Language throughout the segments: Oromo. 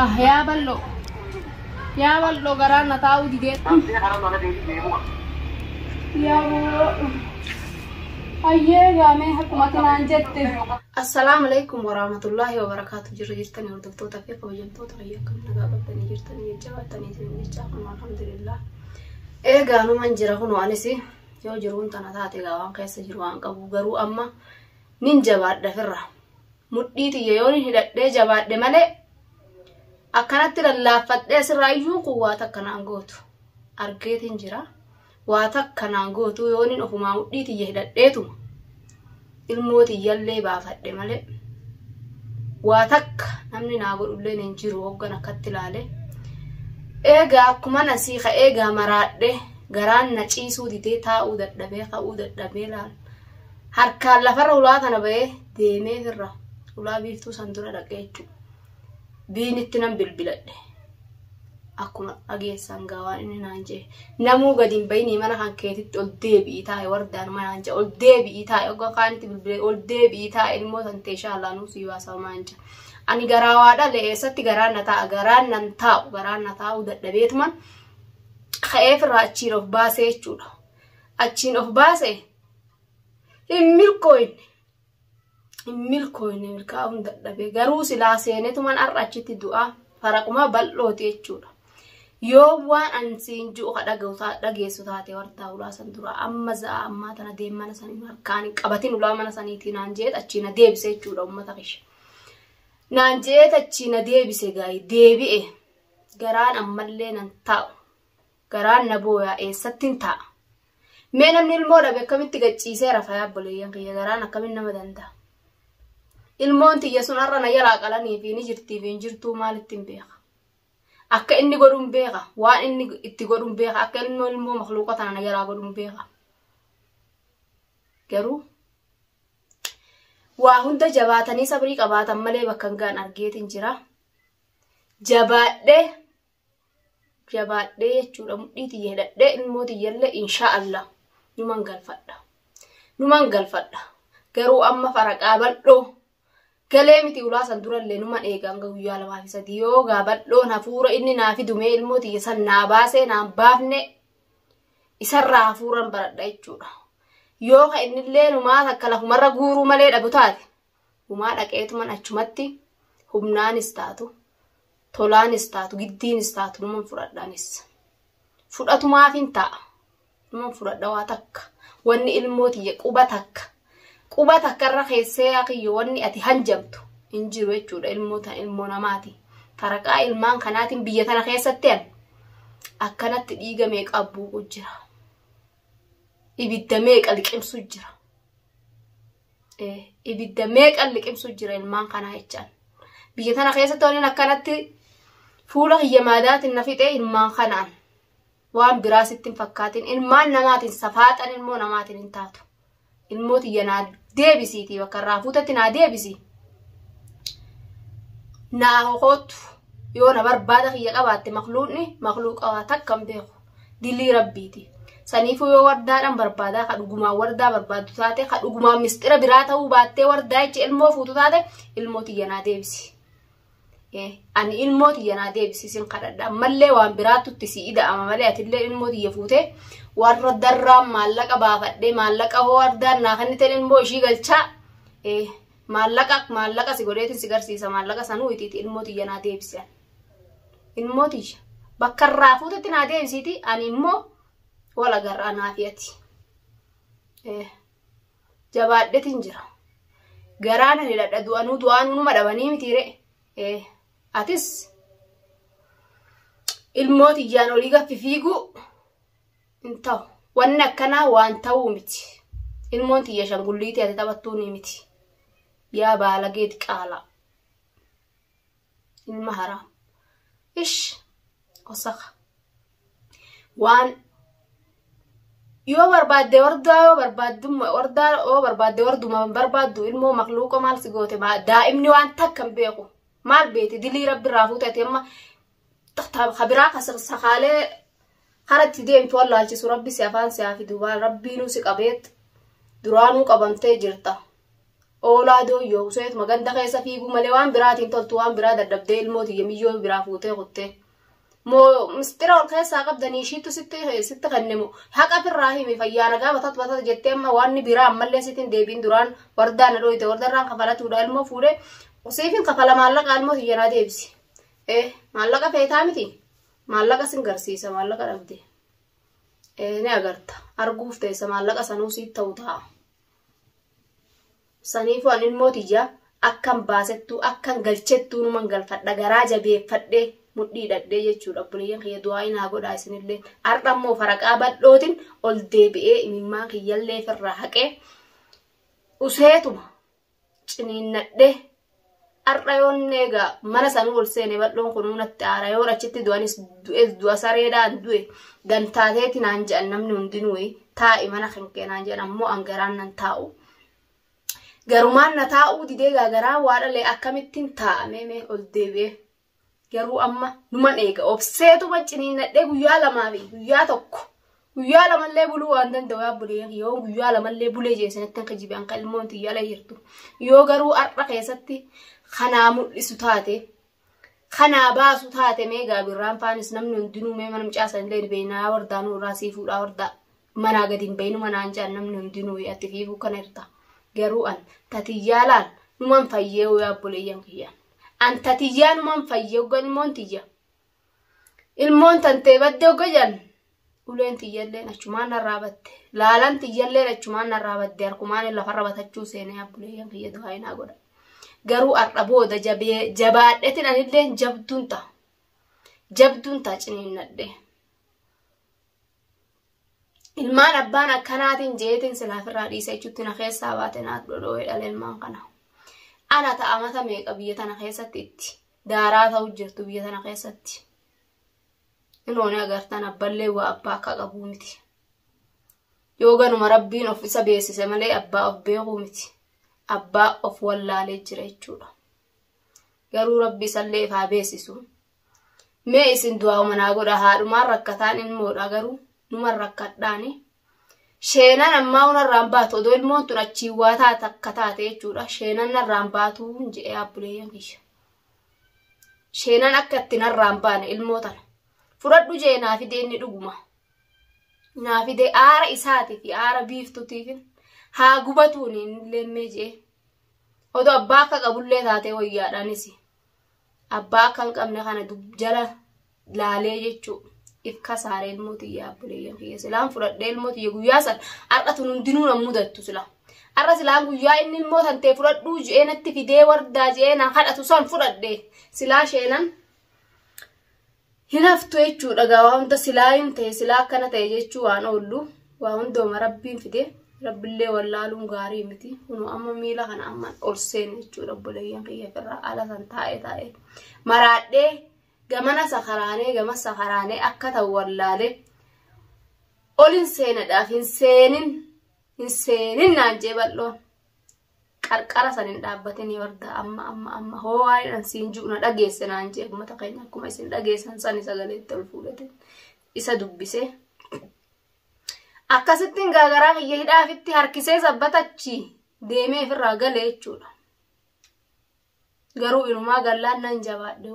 Ah yaa bal'oo. Yaa bal'oo garaan na taa'uu didee. Yaa bal'oo. Hayyee gaamee akkuma ati naan jette. Assalaamu alaikum warahmatullaahi wabarakaatu. Jirra jirtanii hordoftoota fi kabajamtoota kiyya akkam nagaa qabdanii jirtanii jajjabaatanii isin jechaa kun alhamdulillah. Eegaa numan jira kunoo anis yoo jiruun tana taate egaa waan keessa jiru waan qabu garuu amma nin jabaadha firra. Mudhii tiyya yoon hidhadhee jabaadhe malee akkanatti lallaaffadhee asirraa iyyuu kun waa takka naan gootu. Argeetiin jira. Waa takka naan gootu yoonin ofumaa mudhii tiyya hidhadheetuma ilmoo tiyyallee baafadhe malee waa takka namni naa godhulleen hin jiru hoggan akkatti ilaale. Eegaa akkuman asii ka'ee gaa maraadhe garaan na ciisuu didee taa'uu dadhabee ka'uu dadhabee laal. Harkaan lafarra ulaa tana ba'ee deemee firra ulaa biiftuu san dura dhaqee jechuudha. Biinitti nan bilbiladhe. Akkuma dhageessan gaa waan inni naan jee. Namuu gadi hin bayinii mana kan keetitti ol deebi'ii taa'e wardaan manaan jee ol deebi'ii taa'e ogga kaanitti bilbilee ol deebi'ii taa'e ilmoo tan ta'e inshaallah nuu sii baasa maan jee. Ani garaa waa dhale eessatti garaan na taa'a garaan nan taa'u garaan na taa'u dadhabeetuman ka'ee firraa achiin of baasee jechuudha. Achiin of baasee hin milkooyne. Hin milkooyne milkaa'uun dadhabe. Garuu silaa seenetuman har'a achitti du'a faraquma bal'ooti jechuudha. Yoo waan an siin ji'u ka dhaga'u dhageessu taate wartaa ulaa san dura amma za'a ammaa tana deem mana sanii harkaan hin qabatin ulaa mana saniitii naan jeet achii na deebise jechuudha ummata kiyya. Naan jeet achii na deebise gaayi deebi'e garaan ammallee nan taa'u garaan na booyaa eessattin taa'a. Mee namni ilmoo dhabe akkamitti gad ciisee rafa yaa obboleeyyan kiyya garaan akkamiin nama danda'a. Ilmoon tiyya sun har'a na jalaa qalanii fi ni jirtii fi hin jirtuu maalitti hin beeka. Akka inni godhuun beeka waan inni itti godhuun beeka akka ilmoo ilmoo makluuqa tana na jalaa godhuun beeka. Garuu waa hunda jabaatanii sabrii qabaatan malee bakka hin ga'an argeetiin jira. Jabaadhee jabaadhee jechuudha mudhii tiyya hidhadhee ilmoo tiyyallee inshaa Allah numan galfadha. Numan galfadha. Garuu amma faraqaa bal'oo galee miti ulaa san durallee numan eega hanga guyyaa lamaa fi sadii yoo gaa bal'oon hafuura inni naa fidumee ilmoo tiyya san naa baasee naan baafne isarraa hafuuran baradha jechuudha. Yoo ka innillee numaa takka lafumarra guuruu malee dhabu taate humaa dhaqeetuman achumatti humnaanis taatu tolaanis taatu giddiinis taatu numan fudhadha anis. Fudhatumaafin ta'a. Numan fudhadha waa takka. Wanni ilmoo tiyya quba takka. Quba takka irra keessee yaa kiyyo wanni ati hanjamtu hin jiru jechuudha ilmoo tan ilmoo namaati. Faraqaa ilmaan kanaatiin biyya tana keessatti an akkanatti dhiiga meeqa abbuuqu jira. Ibidda meeqa liqimsu jira. Ibidda meeqan liqimsu jira ilmaan kanaa jechaan. Biyya tana keessatti waliin akkanatti fuula kiyya maadaatiin na fixee ilmaan kanaan waan biraa sitti hin fakkaatin ilmaan namaatiin safaaxan ilmoo namaatiin hin taatu. Ilmoo tiyya naa deebisiitii bakka irraa fuutetti naa deebisi. Naa hokoottu yoo na barbaada kiyya qabaatte makluuqni makluuqa waa takka hin beeku. Dilii rabbiiti. Saniifuu yoo wardaadhaan barbaadaa ka dhugumaan wardaa barbaaddu taate ka dhugumaan misxira biraa ta'uu baattee wardaa jecha ilmoo fuutu taate ilmoo tiyya naa deebisi. Ani ilmoo tiyya naa deebisi sin kadhadha. Ammallee waan biraattu itti si ida'ama malee atillee ilmoo tiyya fuutee warra darraan maallaqa baafadhee maallaqa hoo wardaan naa kenniteen ilmoo ishii galchaa. Maallaqa maallaqa si godheetin si garsiisa maallaqa sanuu itiiti ilmoo tiyya naa deebisi. Ilmoo tiyya bakka irraa fuutetti naa deebisiiti ani immoo wal agarra anaa fi ati. Jabaadhetin jira. Garaa nan hidhadha du'anuu du'aanuu numa dhabanii miti ree. Atis ilmoo tiyyaan olii gaffi fiiguu hin ta'u. Wanni akkanaa waan ta'uu miti. Ilmoon tiyya shangulliitii ati taphattuu ni miti. Yaa baalagee diqaalaa. Ilma haraam. Ish wasakha. Waan yoo barbaadde wardaa yoo barbaaddumma wardaa yoo barbaadde warduma hin barbaaddu ilmoo makluuqa maal si goote daa'imni waan takka hin beeku maal beeti dilii rabbi irraa fuute ati amma ka biraa ka sakaalee kara itti deemtu wallaalchisu rabbi si afaan si haa fidu waan rabbiinuu si qabeet duraanuu qabamtee jirta. Oolaa dooyyoo useetuma ganda keessa fiiguu malee waan biraatiin toltu waan biraa dadhabdee ilmoo tiyya miyyoo biraa fuutee kuttee. Moo mistira ol keessaa qabdanii ishiitu sitti sitti kenne moo haqa firraa himi fayyaa nagaa batat batat jettee amma waan biraa ammallee sitti deebiin duraan wardaa na dhooyte wardarraan kafalatuudha ilmoo fuudhee siifin kafala maallaqa ilmoo tiyya naa deebisi. Eh maallaqa feetaa miti maallaqa sin garsiisa maallaqa dhabde. Eh ni agarta arguuf teessa maallaqa sanuu siit ta'u ta'a. Saniifuu ani ilmoo tiyya akkan baasettuu akkan galchettuu numan galfadha garaa jabeeffadhee mudhii hidhadhee jechuudha obboleeyyan kiyya du'aa naa godhaa isinillee har'a immoo faraqaa bal'ootin ol deebi'ee imimmaan kiyyallee firraa haqee useetuma ciniinnadhee har'a yoon egaa mana sanuu ol seene bal'oon kunuu natti aara yoon achitti du'anis du'e du'a sareedhaan du'e gantaateeti naan jedhan namni hundinuu taa'i mana kan kee naan jedhan ammoo an garaan nan taa'u. Garumaan na taa'uu didee gaagaraa waa dhalee akkamittiin taa'amee mee ol deebi'ee garuu amma numan eega obseetuma ciniinnadhee guyyaa lamaa fi guyyaa tokko guyyaa lamallee buluu waan danda'u yaabbulee yoo guyyaa lamallee bulee jeesanitti akka jibe anka ilmoon tiyyala jirtu yoo garuu har'a keessatti kanaa mul'isu taate kanaa baasu taate mee gaabirraan faanis namni hundinuu mee mana mucaasan illee beeknaa wardaanuu irraa sii fuudhaa wardaa manaa gadi hin beeynu manaan jedhan namni hundinuu ati fiifuu kana irta garuu an tatiyyaalaan numan fayyee yaabboleeyyan kiyyaan an tatiyyaa numan fayyee hoggan ilmoon tiyya ilmoon tantee badde hogga jedhan uleen tiyyalleen achumaan narraa batte laalan tiyyalleen achumaan narraa badde harkumaan lafarra batachuu seenee yaabboleeyyan kiyya du'aa naa godha garuu har'a booda jabaadhetin anilleen jabduun ta'a jabduun ta'a ciniinnadhe. Ilmaan abbaan akkanaatiin jeetiin silaafirraa dhiisa jechuutti na keessaa baate naaf dhodhoo'ee dhala ilmaan kana. Ana ta'a mata meeqa biyya tana keessatti itti daaraa ta'u jirtu biyya tana keessatti. Inooni agartan abballee waa abbaa akka qabuu miti. Yoo ganuma rabbiin of isa beeksise malee abbaa of beekuu miti. Abbaa of wallaalee jira jechuudha. Garuu rabbi isallee ifaa beeksisu. Mee isin du'aa manaa godha haadhumaan rakkataan ilmoodha garuu numan rakkadhaani. Sheenan ammaa hunarraan baatu odoo ilmoon tun achiin waa taate akka taate jechuudha. Sheenan narraan baatuu jedhee abbuleeyyan kiyya. Sheenan akka itti narraan baane ilmoo tana. Fudhadhu jee naa fide inni dhuguma. Naa fide aara isaatii fi aara biiftuutiif haa gubatuun inni leemmee jee. Odoo abbaa akka qabullee taatee wayyaadhaanis. Abbaa akka hin qabne kana jala laalee jechuudha. If kasaaree ilmoo tiyya abboleeyyan kiyya silaan fudhadhee ilmoo tiyya guyyaa san har'a tun hundinuu nan mudattu sila. Har'a silaan guyyaa inni ilmoo tantee fudhadhuu je'ee natti fidee wardaa je'ee na kadhatu san fudhadhee silaa sheenan hin haftu jechuudha gaa waa hunda silaa hin ta'e silaa akkana ta'e jechuu waan oollu waa hundooma rabbiin fide rabbillee wallaaluun gaarii miti kunuu amma miila kana amma ol seene jechuudha obboleeyyan kiyya firraa ala san taa'ee taa'ee maraadhee gamana sakaraanee gama sakaraanee akka ta'u wallaalee ol hin seenadhaaf hin seenin hin seenin naan jee bal'oon qarqara san hin dhaabbatin warda amma amma amma hoo waa'ee siin jiru na dhageesse naan jee uummata keenya akkuma isin dhageessan sani sagaleetti ol fuudhate isa dubbise. Akkasittiin gaagaraa kiyya hidhaafitti harkisee sabbatachi deemee ofirraa galee jechuudha. Garuu inumaa gallaan nan jabaadhe.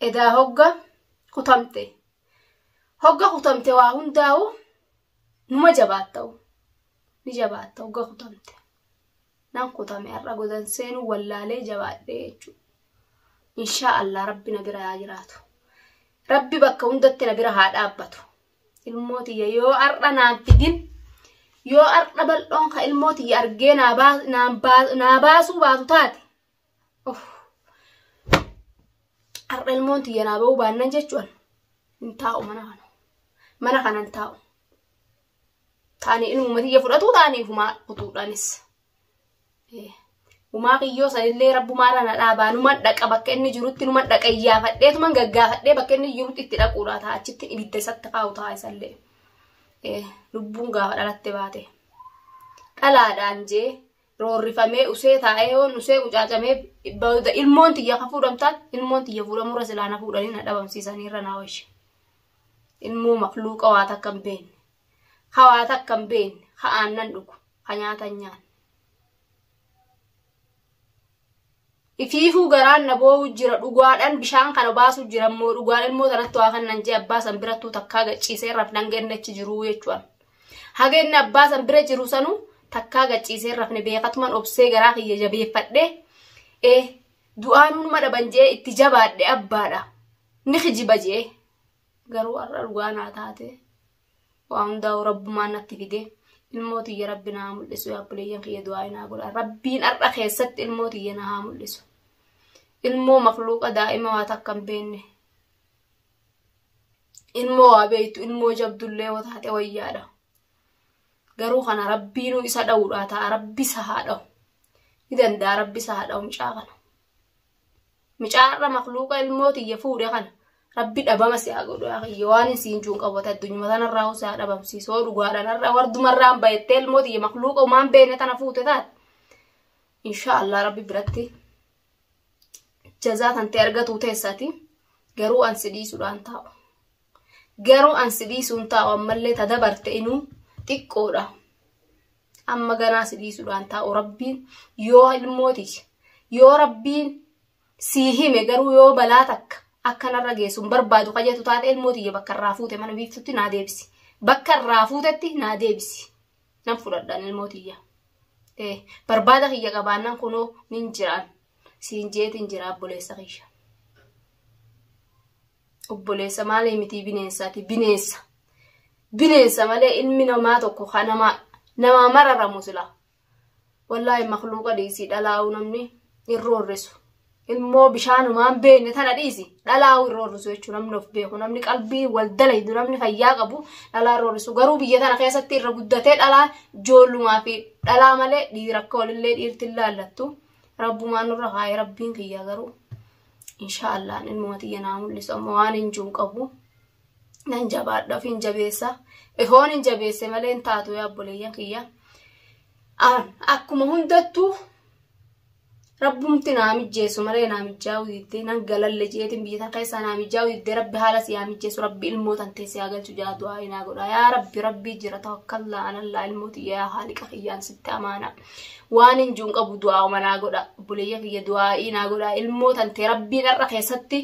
Edaa hogga kutamte. Hogga kutamte waa hundaa'u numa jabaatta'u. Ni jabaatta hogga kutamte. Nan kutame har'a godan seenuu wallaalee jabaadhe jechuudha. Inshaa Allah rabbi na bira haa jiraatu. Rabbi bakka hundatti na bira haa dhaabbatu. Ilmoo tiyya yoo har'a naan fidin yoo har'a bal'oon ka ilmoo tiyya argee naa baasuu baatu taate. Har'a ilmoon tiyya naa ba'uu baannan jechuun hin taa'u mana kana. Mana kana hin taa'u. Taanii ilmuma tiyya fudhatu taanii ufumaa kutuudhaanis. Umaa kiyyoo sanillee rabbumaarra na dhaabaa numan dhaqa bakka inni jirutti numan dhaqa iyyaafadhee gaggaafadhee bakka inni jirutti itti dhaquudha ta'a achitti ibidda isatti kaa'u ta'a isallee. Lubbuun gaafa dhalatte baate. Dhalaadhaan jee roorrifamee usee taa'ee yoon usee qucaacamee ilmoon tiyya ka fuudhamtaan ilmoon tiyya fuudhamurra silaa na fuudhanii na dhabamsiisaniirra naa wayya. Ilmoo makluuqa waa takka hin beekne. Ka waa takka hin beekne. Ka aannan dhugu. Ka nyaata hin nyaanne. Ifiifuu garaan na boo'u jira dhugaadhaan bishaan kana baasu jira immoo dhugaan ilmoo tanatti waa kan nan jee abbaa san birattuu takkaa gachiisee rafne hanga inni achi jiruu jechuudha. Haga inni abbaa san bira jiru sanuu takkaa gachiisee rafne beekatuman obsee garaa kiyya jabeeffadhe ee du'aan hunuma dhaban jee itti jabaadhe abbaadha. Ni kijiba jee garuu har'a dhugaa naa taate waa hundaa'u rabbumaan natti fide. Ilmoo tiyya rabbi naa haa mul'isu yaa obboleeyyan kiyya du'aa naa godha. Rabbiin har'a keessatti ilmoo tiyya na haa mul'isu. Ilmoo makluuqa daa'ima waa takka hin beekne. Ilmoo waa beektu ilmoo jabdullee yoo taate wayyaadha. Garuu kana rabbiinuu isa dha'uudhaa ta'a rabbi isa haa dha'u. Ni danda'a rabbi isa haa dha'u mucaa kana. Mucaa har'a makluuqa ilmoo tiyya fuudhe kana rabbi dhabama si haa godhu yaa kiyya waan hin siin juun qabu addunyuma tanarraa si haa dhabamsiisu yoo dhugaadhaan har'a wardumarraan bayettee ilmoo tiyya makluuqa umaan beekne tana fuute taate. Insha Allah rabbi biratti jazaa tantee argatuu teessati garuu an si dhiisuudhaan taa'u. Garuu an si dhiisuun taa'u ammallee ta dabarte inuu xiqqoodha. Amma ganaa si dhiisuudhaan taa'u rabbiin yoo ilmooti yoo rabbiin sii hime garuu yoo balaa takka akka narra geessu hin barbaadu kajeetu taate ilmoo tiyya bakka irraa fuute mana biiftutti naa deebisi. Bakka irraa fuutetti naa deebisi. Nan fudhadhaan ilmoo tiyya. Barbaada kiyya qabaannaan kunoo nin jiraan. Siin jeetiin jira obboleessa kiyya. Obboleessa maalii mitii bineensaati bineensa. Bineensa malee ilmi namaa tokko kan namaa mararamu sila. Wallaahi makluuqa dhiisii dhalaa'uu namni hin roorrisu. Ilmoo bishaanumaan beekne tana dhiisi dhalaa'uu hin roorrisu jechuudha namni of beeku namni qalbii wal dalaydu namni fayyaa qabu dhalaa hin roorrisu. Garuu biyya tana keessatti irra guddatee dhalaa ijoollumaa fi dhalaa malee dhiira akka walillee dhiirti hin laallattu. Rabbumaan nurra kaa'ee rabbiin kiyya garuu inshaallah ilmoo tiyya naa mul'isu amma waan hin jiru qabu. Nan jabaadha of hin jabeessa. Ifoon hin jabeesse malee hin taatu yaa obboleeyyan kiyya. Akkuma hundattuu rabbumti naa mijjeessu malee naa mijjaa'uu diddee nan galalle jeetiin biyya tan keessaa naa mijjaa'uu diddee rabbi haala si haa mijjeessu rabbi ilmoo tan teessee haa galchu jaa du'aa naa godha yaa rabbi rabbii jira tawakkallaa alallaa ilmoo tiyya yaa haaliqa kiyyaan sitti amaana waan hin jiru qabu du'aa naa godha obboleeyya kiyya du'aa'ii naa godha ilmoo tan tee rabbiin har'a keessatti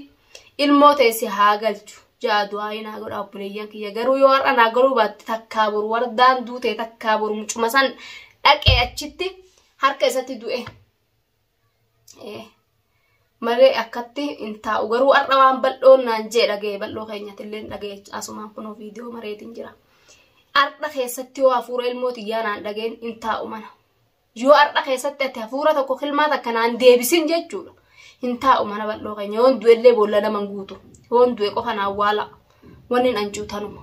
ilmoo teesse haa galchu jaa du'aa'ii naa godha obboleeyyan kiyya garuu yoo har'a naa galuu baatte takkaa boru wardaan duutee takkaa boru mucuma san dhaqee achitti harka isatti du'e. Malee akkatti hin taa'u garuu har'a waan bal'oon naan jee dhaga'e bal'oo keenyatti illee dhaga'e asumaan kunoo viidiyoo mareetiin jira. Har'a keessatti yoo hafuura ilmoo xiyyaa naan dhageen hin taa'u mana. Yoo har'a keessatti ati hafuura tokko kilmaa takka naan deebisin jechuudha. Hin taa'u mana bal'oo keenya yoon du'ellee boolla nama guutu yoon du'e qofa naan waala wanni hin ancuutanuma.